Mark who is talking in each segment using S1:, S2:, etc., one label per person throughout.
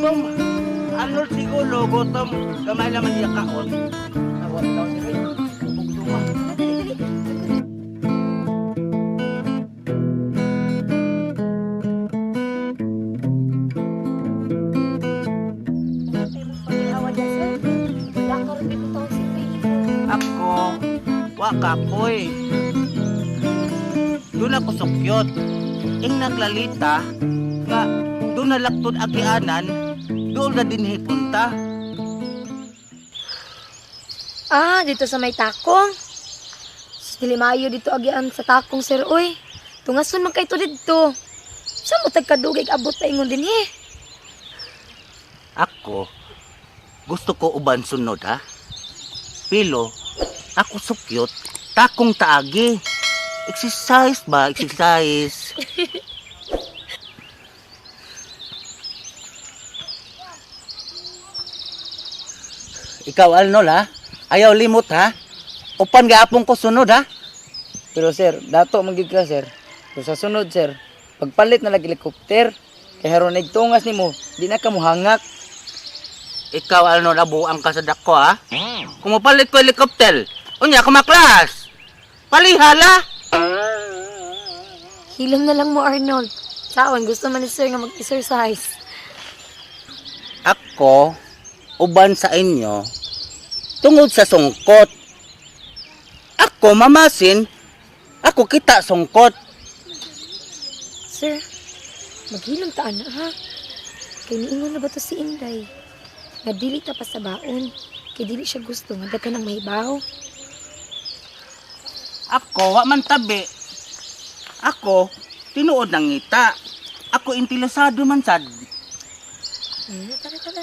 S1: Gutom. Ano siguro gutom gamay naman niya kaon. Awat daw si Ray. Bugduma.
S2: Dali, dali.
S1: Ako, wa kapoy. Doon ako sukyot. Ing naglalita, nga doon na laktod agianan, doon na din hipunta.
S2: Ah, dito sa may takong. Sus, dili maayo dito agian sa takong, sir, uy. Tungason man kay to didto. Sa mo tagkadugay abot ta ingon dinhi?
S1: Ako, gusto ko uban sunod ha. Pilo, ako sukyot, takong taagi. Exercise ba? Exercise. Ikaw, Arnold, ha? Ayaw limot, ha? Upan gaapong ko sunod, ha?
S3: Pero sir, dato man gyud ka sir. Kung sa sunod sir, pagpalit na lang helicopter, kay haron tungas nimo, di na ka muhangak.
S1: Ikaw, Arnold, abuang ka sa dako, ha? Kung mapalit ko helicopter, unya, kumaklas! Palihala!
S2: Hilom na lang mo, Arnold. Saon, gusto man ni sir nga mag-exercise.
S1: Ako, uban sa inyo, tungod sa sungkot. Ako, mamasin, ako kita sungkot.
S2: Sir, maghilom ta ana ha. Kay niingon na ba to si Inday? Nga dili ta pa sa baon. Kay dili siya gusto nga daghan ang mahibaw.
S1: Ako, wa man tabi. Ako, tinuod ng ngita. Ako, intilasado man sad.
S2: Tara, tara.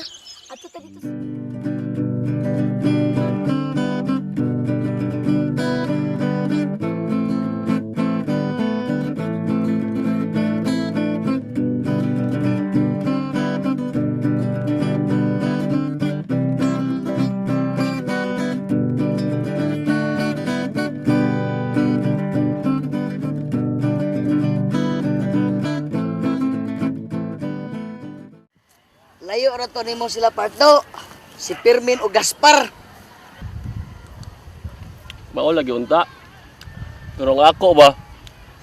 S2: Ato ta dito sa.
S4: Layo ra to nimo sila pardo. Si Pirmin o Gaspar.
S5: Mao lagi unta. Pero ang ako ba,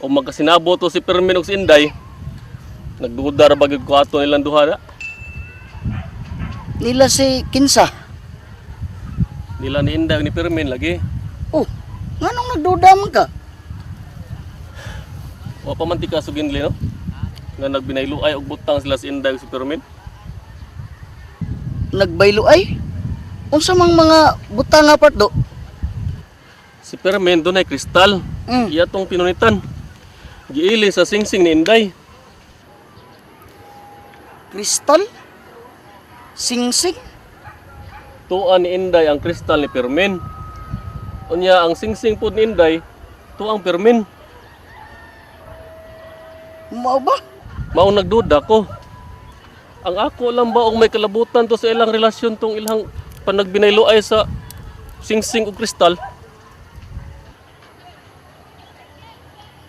S5: o magkasinabo to si Pirmin og si Inday, nagduda ra ba gyud ko ato nilang duha na.
S4: Nila si Kinsa.
S5: Nila ni Inday ug ni Pirmin lagi.
S4: Oh, nganong nagduda man ka?
S5: Wa pa man tika suginli no? Nga nagbinayluay og butang sila si Inday ug si Pirmin.
S4: Nagbaylo ay. Unsa mang mga butang nga pardo?
S5: Si Pirmin dunay kristal. Iya tong pinunitan. Giili sa singsing ni Inday.
S4: Kristal? Singsing?
S5: Tuan ni Inday ang kristal ni Pirmin. Unya ang singsing pod ni Inday, tuang Pirmin.
S4: Mao ba?
S5: Mao nagduda ko. Ang ako lang ba og may kalabutan to sa ilang relasyon tong ilang panagbinayloay sa singsing ug kristal?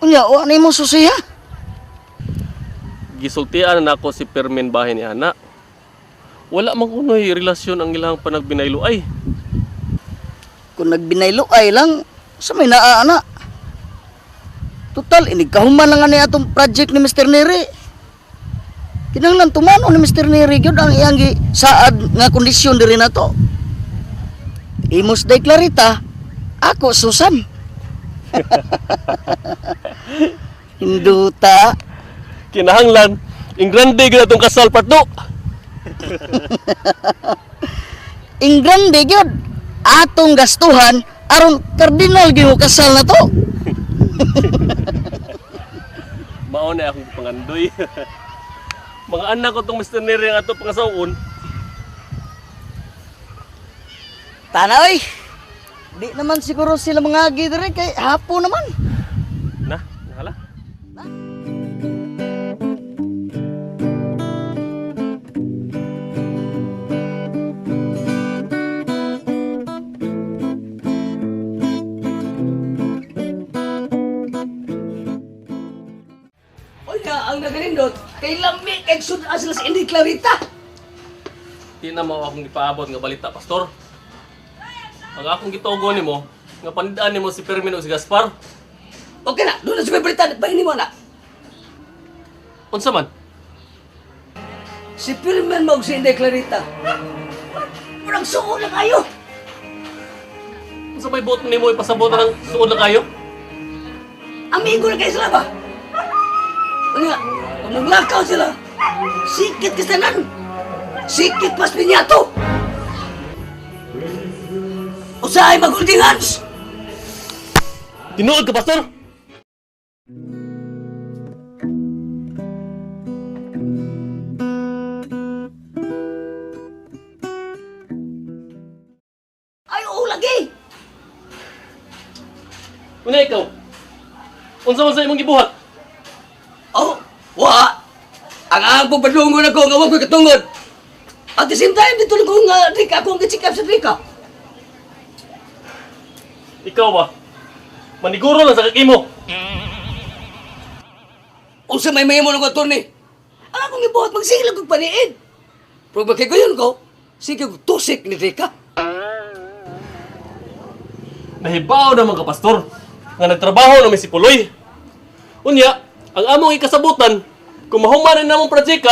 S4: Unya, wa nimo susiha.
S5: Gisultian na nako si Permin bahin ni ana. Wala man kunoy relasyon ang ilang panagbinayloay.
S4: Kung nagbinaylo ay lang, sa may naa ana. Total, inigkahuman lang nga ni atong project ni Mr. Neri. Kinahanglan tumano ni Mr. Neri gyud ang iyang saad nga kondisyon diri nato. Imos day Clarita, ako Susan. Hinduta.
S5: Kinahanglan ingrande gyud atong kasal pardo.
S4: Ingrande gyud atong gastuhan aron kardinal gyud kasal na to.
S5: Mao na akong pangandoy. Mga anak ko tong Mr. Neri ang ato pangasawon.
S4: Tana oy. Di naman siguro sila mangagi diri kay hapo naman.
S5: Na, nahala.
S6: Oy, ang nagalindot, kay lami kay sudan sila sa Inday Clarita.
S5: Di na mao akong gipaabot nga balita, pastor. Ang akong gitugo nimo, nga panidaan nimo si Fermin o si Gaspar.
S6: Okay na, doon na sa balita, bahin mo na.
S5: Unsa man?
S6: Si Firman mo si Inday Clarita. Murag suo na kayo.
S5: Unsa may buot nimo ipasabot na ng suod na kayo?
S6: Amigo na kayo sila ba? Ano nga, kung maglakaw sila, sikit kasanan. Sikit pas pinyato. Usahay mag-holding hands.
S5: Tinuod ka, pastor?
S6: Ay, oo lagi.
S5: Una ikaw. Unsa man sa imong gibuhat?
S6: Oh, wa. Ang ang pagpadungon ako, nga wa ko'y katungod. At the same time, dito lang ko nga, Rika, ako ang gisikap sa Rika.
S5: Ikaw ba? Maniguro lang sa kakimo.
S6: Unsa may mayamo ng attorney? Ang akong ibuhat, magsigil kong paniid. Pero bakit ko yun ko? Sige ko tusik ni Rika.
S5: Nahibaw naman ka, pastor, nga nagtrabaho namin si Puloy. Unya, ang among ikasabutan, kung mahuman na namong project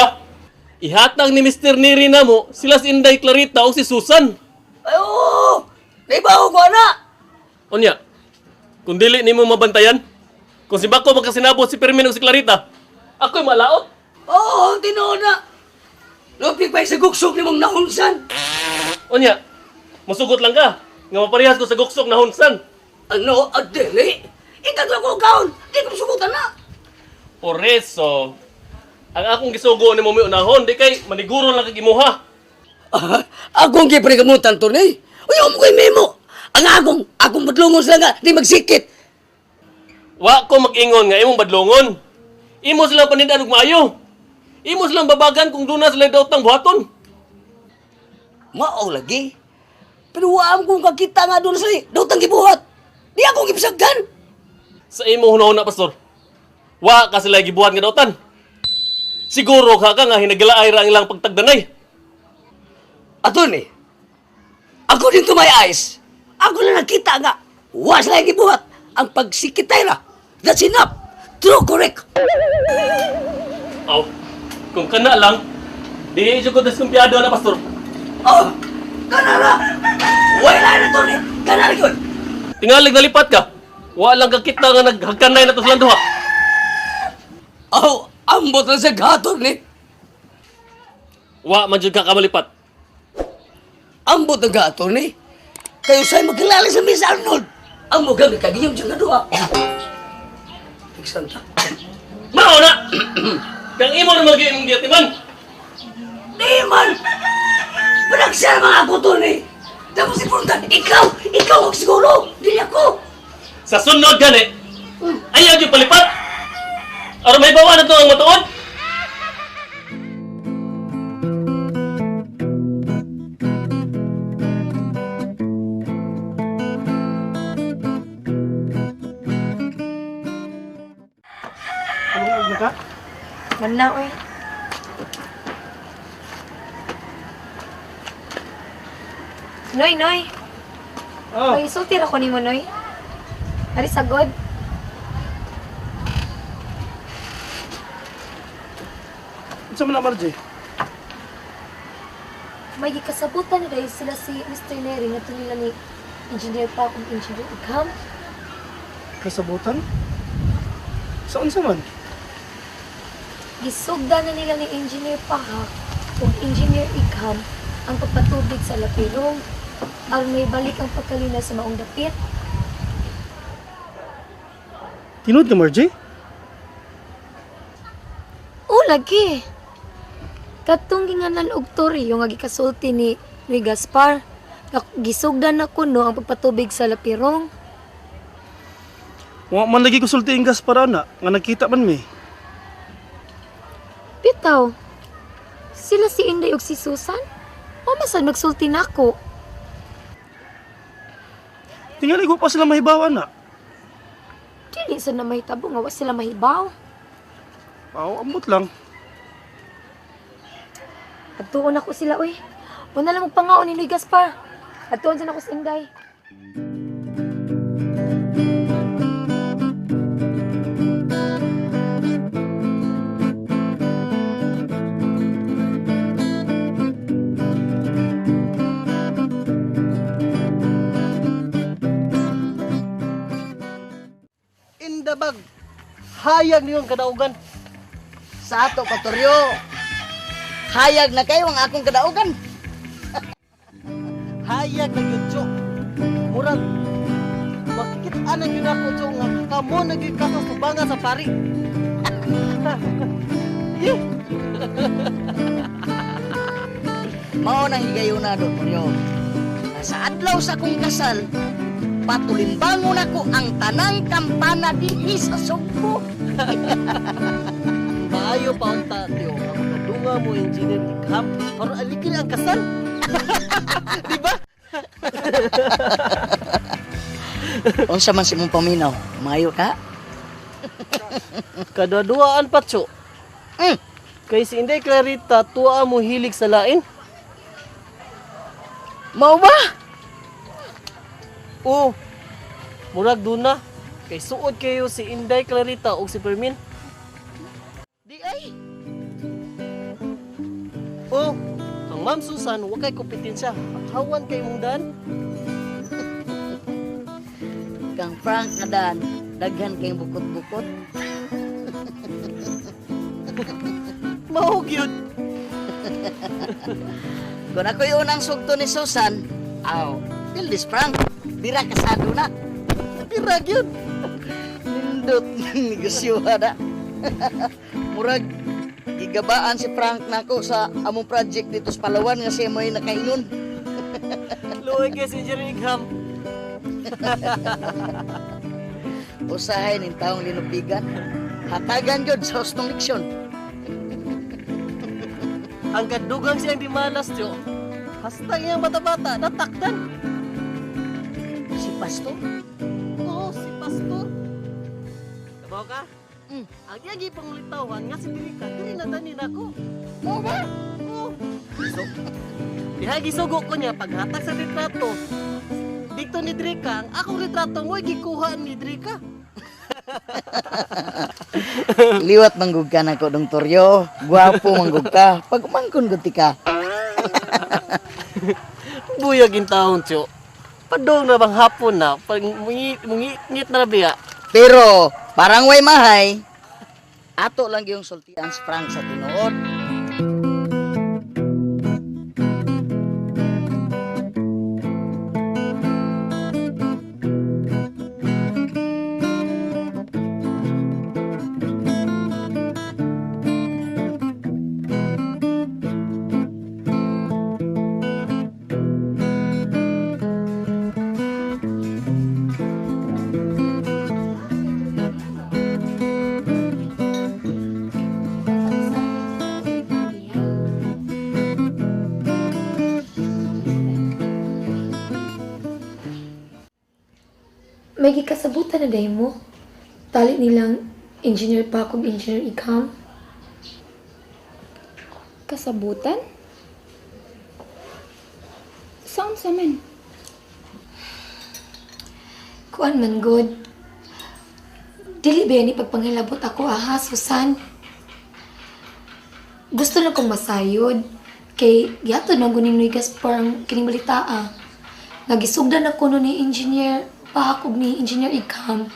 S5: ihatag ni Mr. Neri namo sila si Inday Clarita o si Susan.
S6: Ay, oo! Naibaho ko, ana!
S5: Unya, kung dili nimo mabantayan, kung si Bako magkasinabot si Fermin o si Clarita, ako'y malaot.
S6: Oo, tinuod na! Lupi pa sa guksok ni mong nahunsan.
S5: Unya, musugot lang ka, nga maparehas ko sa guksok na hunsan.
S6: Ano? Adili? Ikatlo ko kaon! Di ko sugutan na!
S5: Por eso, ang akong gisugo nimo may unahon, di kay maniguro lang kag imuha.
S6: Ah, akong giprikamutan to ni. Uy, mo ko'y memo! Ang akong, akong badlungon sila nga, di magsikit.
S5: Wa ko mag-ingon nga imong badlongon. Imo silang panindaan og maayo. Imo silang babagan kung doon na sila daotang buhaton.
S6: Mao lagi. Pero wa am kong kakita nga doon sa daw gibuhat. Di ako gipsaggan.
S5: Sa imong hunahuna, pastor. Wa ka sila gibuhat nga dautan. Siguro ka ka nga hinagalaay ra ang ilang pagtagdanay.
S6: Ato ni. Ako din to my eyes. Ako na nakita nga. Wa sila gibuhat. Ang pagsikitay ra. That's enough. True, correct.
S5: Aw, kung kana lang, di jud ko diskumpiyado na, pastor.
S6: Oh, kanara. Wala na to ni. Kanara yun.
S5: Tingalig nalipat ka. Wa lang ka kita nga naghagkanay na to silang duha.
S6: Oh, ambot lang sa gato ni.
S5: Wa man jud ka kamalipat.
S6: Ambot ang gato ni. Kayo sa'y magkilala sa Miss Arnold. Ang mugang kagiyom siya nga duha. Iksanta.
S5: Mao na. Kang imo na magi imong giatiman.
S6: Di man! Panagsara mga ako to ni! Tapos si Puntan, ikaw! Ikaw ang siguro! Dili ako!
S5: Sa sunod gani, ayaw jud palipat. Aron may bawa na to ang matuod.
S2: Man na, oy. Noy, Noy.
S7: Oh.
S2: May isulti ra ko nimo, Noy. Ari sagod.
S7: Unsa man na Margie?
S2: May gikasabutan na dahil sila si Mr. Neri nga nila ni Engineer Pac ug Engineer Igham.
S7: Kasabutan? Sa unsa man?
S2: Gisugda na nila ni Engineer Pahak ug Engineer Igham ang pagpatubig sa Lapirong aron may balik ang pagkalina sa maong dapit.
S7: Tinud ka Margie?
S2: O lagi. Katong ginganan og toryo nga gikasulti ni Noy Gaspar. Nga Gisugdan na kuno ang pagpatubig sa Lapirong.
S7: Wa man lagi ko sulti ang Gaspar ana nga nagkita man mi.
S2: Bitaw. Sila si Inday ug si Susan? O masan magsulti nako?
S7: Tingali ko pa sila mahibaw ana.
S2: Dili sa na mahitabo nga wa sila mahibaw.
S7: Aw, ambot lang.
S2: Adtuon ako sila oy. Una lang magpangaon ni Noy Gaspar. Atuan sa nako sa Inday.
S8: In the bag. Hayag niyo ang kadaugan.
S4: Sa ato katoryo. Hayag na kayo ang akong kadaugan.
S8: Hayag na gyud, Chok. Murag makikita na gyud ako, Chok, nga kamo na gyud kasasubangan sa pari.
S4: Mao nang higayuna do Toryo. Sa adlaw sa akong kasal, patulimbangon ako ang tanang kampana dinhi sa Sugbo.
S8: Maayo pa unta, Tiyo, nga makadunga mo engineer Ikham para aligin ang kasal. Di ba?
S4: Unsa man si mong paminaw? Maayo ka?
S8: Kaduaduaan pa, Chok.
S4: Mm.
S8: Kay si Inday Clarita, tuwa mo hilig sa lain.
S4: Mao ba?
S8: Oo. Murag duna. Kay suod kayo si Inday Clarita ug si Fermin.
S4: Di ay.
S8: Oh, ang Ma'am Susan, wa kay kompetensya. Hawan kay mong dan.
S4: Kang Frank kadan, daghan kayong bukot-bukot.
S8: Mao gyud.
S4: Kung ako'y unang sugto ni Susan, aw, feel this Frank, dira kasado na.
S8: Dira gyud.
S4: Nindot ng negosyo na. Murag, gigabaan si Frank nako sa among project dito sa Palawan nga siya may nakaingon.
S8: Luoy kay si Jerry Igham.
S4: Usahay ning taong linupigan. Hatagan gyud sa hustong leksyon.
S8: Ang kadugang siyang di malas, Tiyo. Hasta iyang bata-bata, natakdan.
S4: Si Pastor?
S8: Oo, si Pastor. Kabaw ka?
S4: Mm.
S8: Ang iyang gipangulitawhan nga si Dirika, diri na tanin ako.
S4: Mo ba?
S8: Oo. So, diha gisugo ko niya paghatag sa litrato. Dito ni Drika, ang akong litrato mo gikuha ni Drika.
S4: Liwat manggug ka nako dong Toryo. Gwapo manggug ka. Pag umangkon gud ti ka.
S8: Buyag in taon, Tiyo. Padong na bang hapon na, pag mungit na biya.
S4: Pero parang way mahay. Ato lang yung sultian si Frank sa tinuod.
S2: May gikasabutan na day mo. Tali nilang Engineer Pac ug Engineer Ikam.
S9: Kasabutan? Saan sa man?
S2: Kuan man god. Dili ba ni pagpangilabot ako aha, Susan? Gusto lang kong masayod. Kay gihatod man guning Noy Gaspar ang kining balitaa. Nagisugdan ako no ni Engineer Pac ug ni Engineer Ikam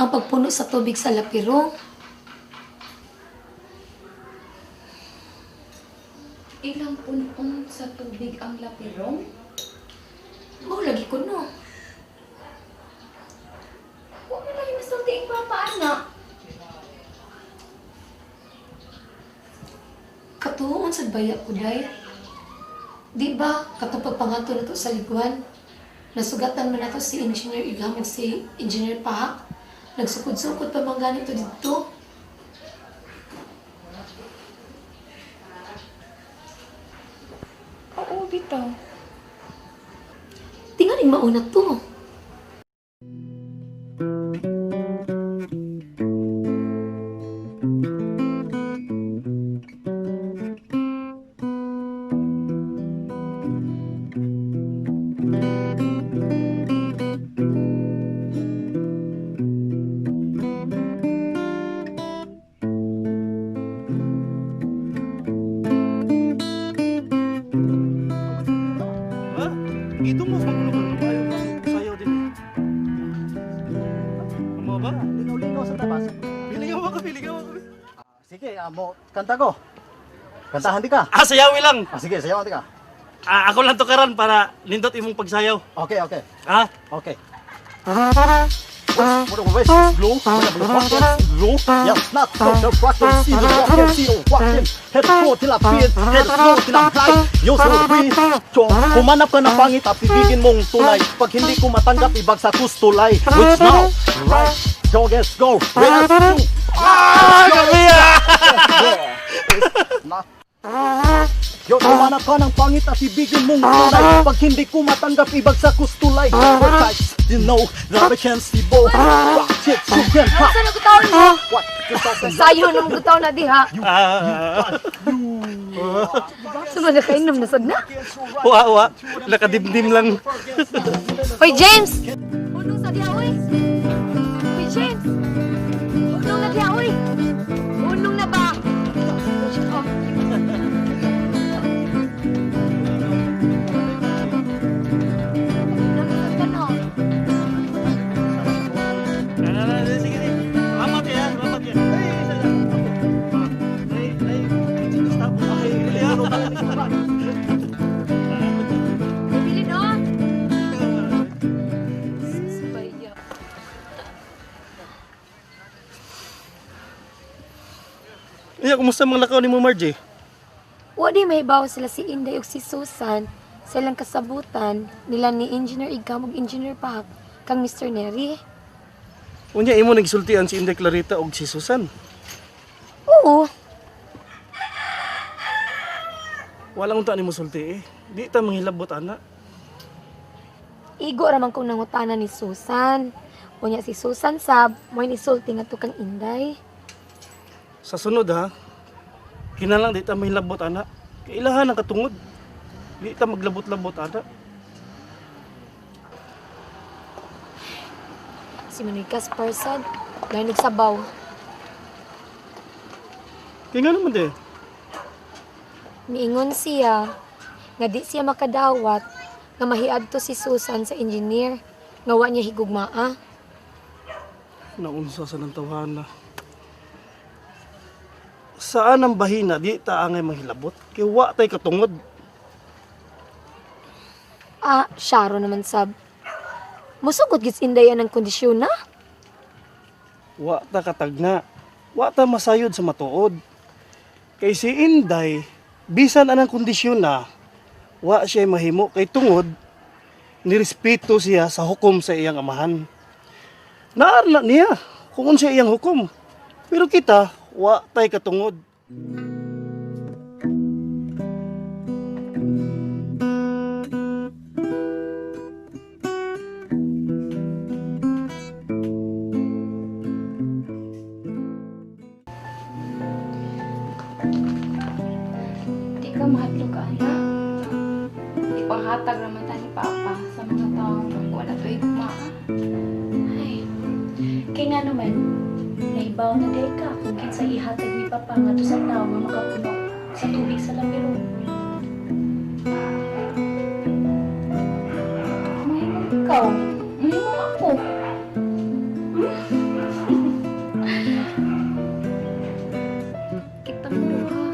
S2: ang pagpuno sa tubig sa Lapirong.
S9: Ilang punon sa tubig ang lapirong?
S2: Mao lagi ko no.
S9: Huwag mo lang yung masulti ang papa, anak.
S2: Katuon sa baya ko, day. Di ba, katong pagpangato na to sa liguan, nasugatan man nato si Engineer Igam ug si Engineer Pahak. Nagsukod-sukod pa man ganito dito.
S9: Oo, bitaw.
S2: Tingaling mauna to.
S7: Gidungog man kuno ka maayo ka sayaw din. Amo ba?
S4: Lingaw-lingaw sa tabas.
S7: Pili ka mo ko, pili ka mo ko.
S4: Sige, mo kanta ko. Kantahan di ka.
S7: Ah, sayawi lang.
S4: Ah, sige, sayaw di ka.
S7: Ah, ako lang to karon para nindot imong pagsayaw.
S4: Okay, okay.
S7: Ah,
S4: Okay. West, blue, blue, yeah, not go, the rock and see the rock and see the rock and head go till I feel, head go till I fly, yo so free. So, humanap ka ng pangit at ibigin mong tunay. Pag hindi ko matanggap, ibagsak ko tulay. Which now, right, go, let's go, let's go.
S7: Ah, gabi ah!
S4: Not. Yo, humanap ka ng pangit at ibigin mong tunay. Pag hindi ko matanggap, ibagsak ko tulay. Advertise, you know, that I can see both. Rock, shit, you can pop.
S2: Ano sa nagutaon mo?
S4: What?
S2: Sayo na mong gutaon na diha.
S7: Ah,
S2: Suma na kainom na sad na.
S7: wa wa, nakadimdim lang.
S2: Hoy James! Unong sa diha oy. Hoy James! Unong na diha oy. Unong na ba? Oh. Unong sa no.
S7: Ah, sige, sige. Salamat ya, salamat ya. Ay, salamat. Ay, ay, stop. Ay, ay.
S2: Bili no. Susbaya.
S7: Iya, kumusta mga lakaw ni mo, Margie?
S2: Wa di mahibaw sila si Inday ug si Susan sa ilang kasabutan nila ni Engineer Igam ug Engineer Pahak kang Mr. Neri.
S7: Unya imo nagsultian si Inday Clarita og si Susan.
S2: Oo,
S7: Wala unta nimo sulti eh. Di ta manghilabot ana.
S2: igo ra man kong nangutana ni Susan. Unya si Susan sab mo'y nisulti nga kang Inday.
S7: Sa sunod ha, kinalang di ta mahilabot ana. Kailahan ang katungod. Di ta maglabot-labot ana.
S2: Si Manoy Gaspar sad dahil nagsabaw.
S7: Kaya nga naman de.
S2: Miingon siya nga di siya makadawat nga mahiadto si Susan sa engineer nga wa niya higugmaa.
S7: Naunsa sa nang tawhana. Saan ang bahina di ta angay manghilabot? Kay wa tay katungod.
S2: Ah, syaro naman sab. Musugot gid si Inday ang kondisyon na.
S7: Wa ta katagna. Wa ta masayod sa matuod. Kay si Inday, bisan anang kondisyon na, wa siya mahimo kay tungod nirespeto siya sa hukom sa iyang amahan. Naarla niya kung unsa iyang hukom. Pero kita, wa tay katungod.
S9: Di ka mahadlok, ana. Ipanghatag raman ta ni Papa sa mga taong wala to higugmaa.
S10: Ay, kay nga naman, nahibaw na dahil ka kung kinsa ihatag ni Papa nga sa tao nga makapuno sa tubig sa lamiro.
S9: Mahimong ikaw. Mahimong ako.
S2: Kitang duha.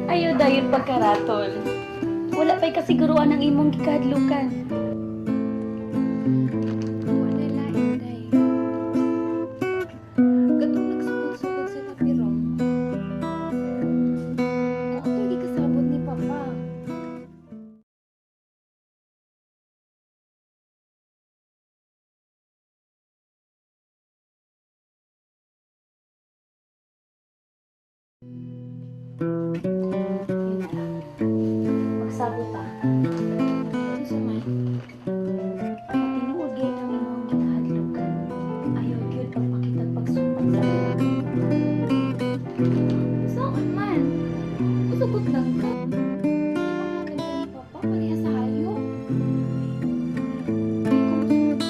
S10: Ayaw dayon pagkaratol. Wala pa'y kasiguruan ang imong gikahadlukan.
S9: Wala la, Inday. Katong nagsugod-sugod sa lapirong. Ako hindi kasabot ni Papa.
S10: Yun na lang. Magsabo ta.
S9: Unsa man?
S10: Matinuod gay ang imong gikahadlukan. Ayaw gyud pagpakitag pagsumpak sa iba.
S9: Saan man? Usugot lang ka. Ipanghatag ka ni Papa pareha sa hayop.
S10: Di ko musunod sa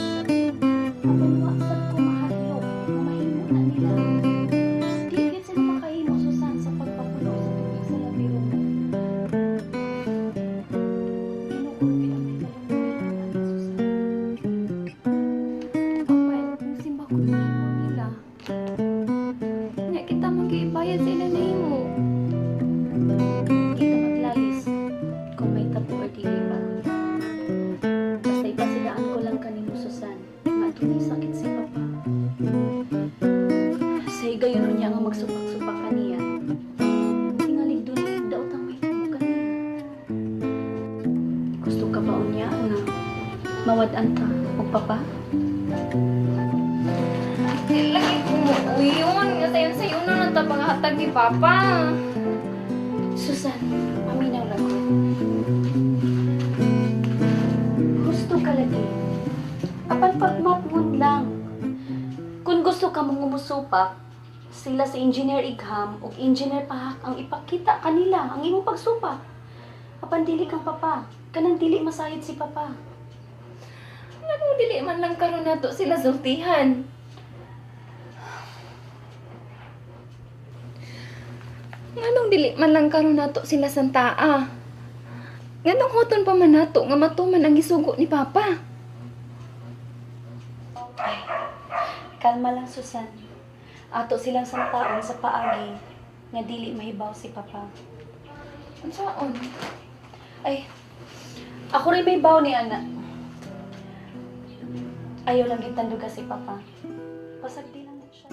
S10: apan wa sad ko mahadlok nga mahimo na nila. Di gyud sila makahimo Susan sa pagpapuno sa tubig sa labirong.
S9: bayad sa ilang nahimo.
S10: Di ta maglalis kung may tabo or dili ba. Basta ipasidaan ko lang kanimo, Susan, nga dunay sakit si Papa. Sa higayon niya nga magsupak-supak kaniya. Tingalig dunay daot ang mahitabo kaniya. Gusto ka ba unya nga mawad-an ta og Papa?
S9: Di lagi ko mo yun. Nga sayon-sayon na lang ta panghatag ni Papa.
S10: Susan, paminaw lang ko. Gusto ka lagi. Apan pagmatngon lang. Kung gusto ka mong umusupak, sila si Engineer Igham ug Engineer Pahak ang ipakita kanila ang imong pagsupak. Apan dili kang papa, kanang dili masayod si papa.
S9: Nganong dili man lang karon nato sila sultihan? Nganong dili man lang karon nato sila santaa? Nganong huton pa man nato nga matuman ang gisugo ni Papa?
S10: Ay, kalma lang Susan. Ato silang santaon sa paagi nga dili mahibaw si papa.
S9: Unsaon?
S10: Ay, ako rin may baw ni Ana. Ayaw lang gitanduga si Papa. Pasag di lang din siya.